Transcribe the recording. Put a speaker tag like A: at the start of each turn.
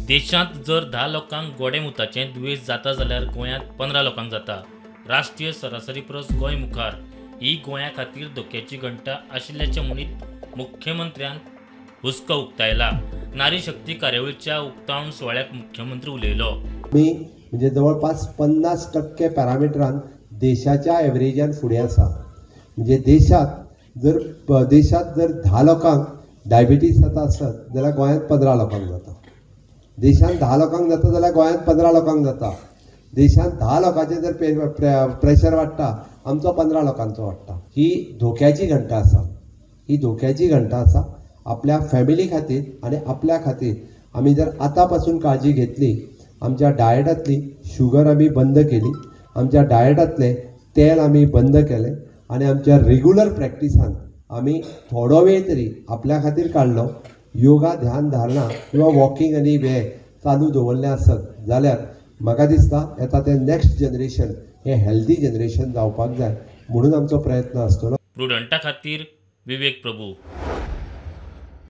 A: देशांत जर 10 लोकांक गोडेमुताचें दुयेंस जाता जाल्यार गोंयांत 15 लोकांक जाता. राष्ट्रीय सरासरी परस गोंय मुखार. ही गोंया खातीर धोक्याची घंटा आशिल्ल्याचें म्हणीत मुख्यमंत्र्यान हुस्को उक्तायला. नारी शक्ती कार्यावळीच्या उक्तावण सुवाळ्याक मुख्यमंत्री उलयलो.
B: आमी म्हणजे जवळपास 50% पॅरामिटरान देशाच्या एवरेजान फुडें आसा. म्हणजे देशांत जर 10 लोकांक डायबिटीज जाता आसत जाल्यार गोंयांत 15 लोकांक जाता. देशांत 10 लोकांक जाता जाल्यार गोंयांत 15 लोकांक जाता. देशांत 10 लोकांचें जर प्रेशर वाडटा, आमचो 15 लोकांचो वाडटा. ही धोक्याची घंटा आसा. ही धोक्याची घंटा आसा. आपल्या फॅमिली खातीर आनी आपल्या खातीर आमी जर आतां पासून काळजी घेतली, आमच्या डायटांतली शुगर आमी बंद केली, आमच्या डायटांतलें तेल आमी बंद केलें आनी आमच्या रेगुलर प्रॅक्टिसान आमी थोडो वेळ तरी आपल्या खातीर काडलो, योगा, ध्यान धारणा किंवा वॉकिंग आनी हे चालू दवरलें आसत जाल्यार म्हाका दिसता येता तें नॅक्स्ट जनरेशन हें हेल्दी जनरेशन जावपाक जाय म्हणून आमचो प्रयत्न आसतलो.
A: प्रुडंटा खातीर विवेक प्रभू.